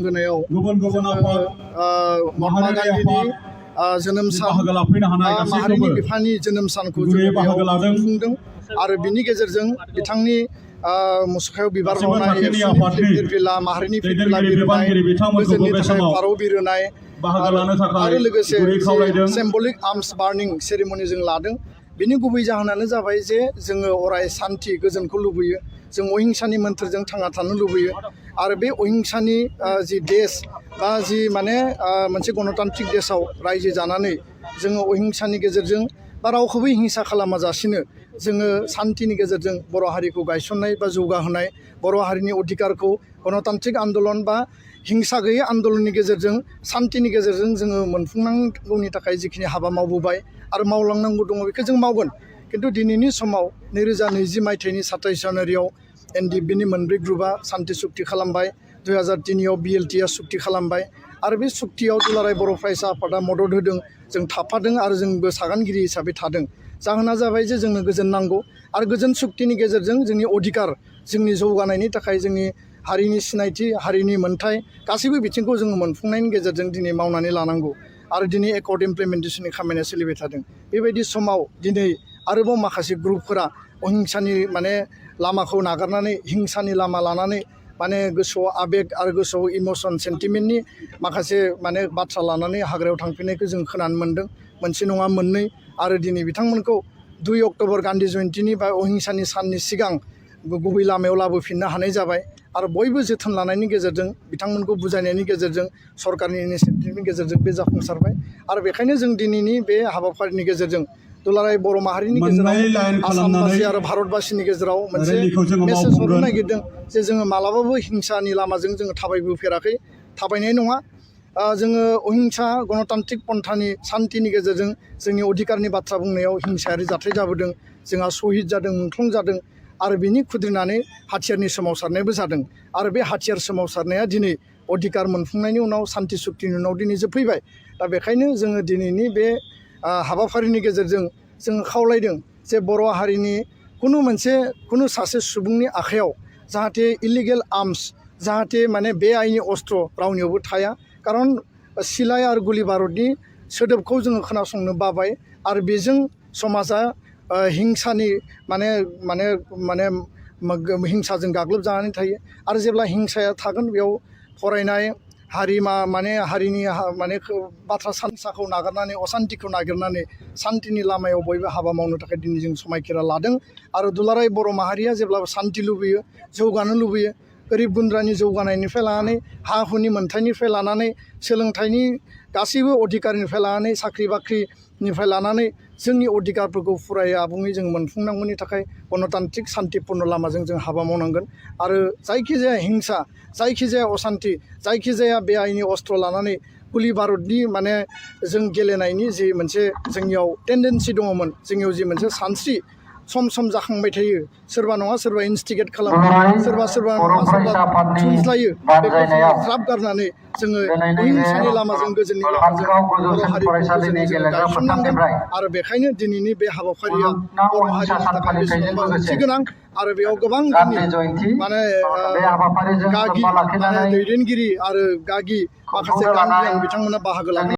लांगोनायाव महात्मा गान्धीनि जोनोम सान माहारिनि बिफानि जोनोम सानखौ जोङो बेयाव खुंफुंदों आरो बिनि गेजेरजों बिथांनि मुसुखायाव बिबार बावनाय फिरफिला माहारिनि फिरफिला बिरहोनाय गोजोननि थाखाय फारौ बिरहोनाय आरो लोगोसे सिम्बलिक आर्म्स बार्निं सेरेमनि जों लादों। बिनि गुबै जाहोनानो जाबाय जे जोङो अराय शान्ति गोजोनखौ लुबैयो, जों अहिंसानि मोन्थोरजों थांना थानो लुबैयो आरो बे अहिंसानि जि देश बा जि माने मोनसे गणतान्त्रिक देशआव रायजो जानानै जोङो अहिंसानि गेजेरजों बा रावखौबो हिंसा खालामाजासिनो जोङो शान्तिनि गेजेरजों बर' हारिखौ गायसननाय बा जौगाहोनाय, बर' हारिनि अधिकारखौ गणतान्त्रिक आन्दलन बा हिंसा गैयै आन्दलननि गेजेरजों शान्तिनि गेजेरजों जोङो मोनफुंनांगौनि थाखाय जिखिनि हाबा मावबोबाय आरो मावलांनांगौ दङ बेखौ जों मावगोन। खिन्थु दिनैनि समाव 2020 मायथाइनि 27 जानुवारियाव NDPनि मोनब्रै ग्रुपआ सान्ति सुक्ति खालामबाय, 2003आव BLTआ सुक्ति खालामबाय आरो बे सुक्तियाव दुलाराय बर' फरायसा आफादा मदद होदों, जों थाफादों आरो जोंबो सागानगिरि हिसाबै थादों। जाहोना जाबाय जे जोंनो गोजोन नांगौ आरो गोजोन सुक्तिनि गेजेरजों जोंनि अधिकार, जोंनि जौगानायनि थाखाय जोंनि हारिनि सिनायथि, हारिनि मोन्थाय गासैबो बिथिंखौ जोङो मोनफुंनायनि गेजेरजों दिनै मावनानै लानांगौ आरो दिनै एकर्ड इमप्लिमेन्टेसननि खामानिया सोलिबाय थादों। बेबायदि समाव दिनै आरोबाव माखासे ग्रुपफोरा अहिंसानि माने लामाखौ नागारनानै हिंसानि लामा लानानै माने गोसोआव आबेग आरो गोसोआव इमोसन सेन्टिमेन्टनि माखासे माने बाथ्रा लानानै हाग्रायाव थांफिननायखौ जों खोनानो मोन्दों, मोनसे नङा मोननै। आरो दिनै बिथांमोनखौ 2 अक्ट'बर गान्धी जयन्तीनि बा अहिंसानि साननि सिगां गुबै लामायाव लाबोफिननो हानाय जाबाय आरो बयबो जोथोन लानायनि गेजेरजों बिथांमोनखौ बुजायनायनि गेजेरजों सरकारनि इनिसियेटिभनि गेजेरजों बे जाफुंसारबाय आरो बेखायनो जों दिनैनि बे हाबाफारिनि गेजेरजों दुलाराय बर' माहारिनि गेजेराव आसामबासि आरो भारतबासिनि गेजेराव मोनसे मेसेज हरनो नागिरदों जे जोङो मालाबाबो हिंसानि लामाजों जोङो थाबायबोफेराखै, थाबायनाय नङा। जोङो अहिंसा गणतान्त्रिक पन्थानि शान्तिनि गेजेरजों जोंनि अधिकारनि बाथ्रा बुंनायाव हिंसायारि जाथाय जाबोदों, जोंहा शहीद जादों, मुंख्लं जादों आरो बिनि खुद्रिनानै हाथियारनि सोमावसारनायबो जादों आरो बे हाथियार सोमावसारनाया दिनै अधिकार मोनफुंनायनि उनाव शान्ति सुक्तिनि उनाव दिनै जोबफैबाय। दा बेखायनो जोङो दिनैनि बे हाबाफारिनि गेजेरजों जोङो खावलायदों जे बर' हारिनि कुनु सासे सुबुंनि आखायाव जाहाथे इलिगेल आर्म्स, जाहाथे माने बेआइनि अस्त्र रावनियावबो थाया। खारन सिलाइ आरो गुलि बारुदनि सोदोबखौ जोङो खोनासंनो बाबाय आरो बेजों समाजा हिंसानि माने हिंसाजों गाग्लोबजानानै थायो आरो जेब्ला हिंसाया थागोन बेयाव फरायनाय हारिनि बाथ्रा हिंसाखौ नागारनानै असान्तिखौ नागिरनानै शान्तिनि लामायाव बयबो हाबा मावनो थाखाय दिनै जों समायखिरा लादों आरो दुलाराय बर' माहारिया जेब्लाबो शान्ति लुबैयो, जौगानो लुबैयो, गोरिब गुन्द्रानि जौगानायनिफ्राय लानानै हा हुनि मोन्थायनिफ्राय लानानै सोलोंथाइनि गासैबो अधिकारनिफ्राय लानानै साख्रि बाख्रिनिफ्राय लानानै जोंनि अधिकारफोरखौ फुरायै आबुङै जों मोनफुंनांगौनि थाखाय गणतान्त्रिक शान्तिपुर्ण लामाजों जों हाबा मावनांगोन आरो जायखिजाया हिंसा, जायखिजाया असान्ति, जायखिजाया बेआइनि अस्त्र लानानै गुलि बारुदनि माने जों गेलेनायनि जि मोनसे जोंनियाव टेन्डेन्सि दङमोन, जोंनियाव जि मोनसे सानस्रि सम सम जाखांबाय थायो, सोरबा नङा सोरबा इनस्टिगेट खालामो, सोरबा थुनज्लायो, बेखौ जोङो ज्राब गारनानै जोङो अहिंसानि लामाजों गोजोननि लामाजों बर' हारिखौ गोजोनै जोङो गायसननांगोन आरो बेखायनो दिनैनि बे हाबाफारिया बर' हारिनि थाखाय बेसेबांबा ओंथि गोनां आरो बेयाव गोबां माने गागि दैदेनगिरि आरो गागि माखासे गागियान बिथांमोना बाहागो लादों।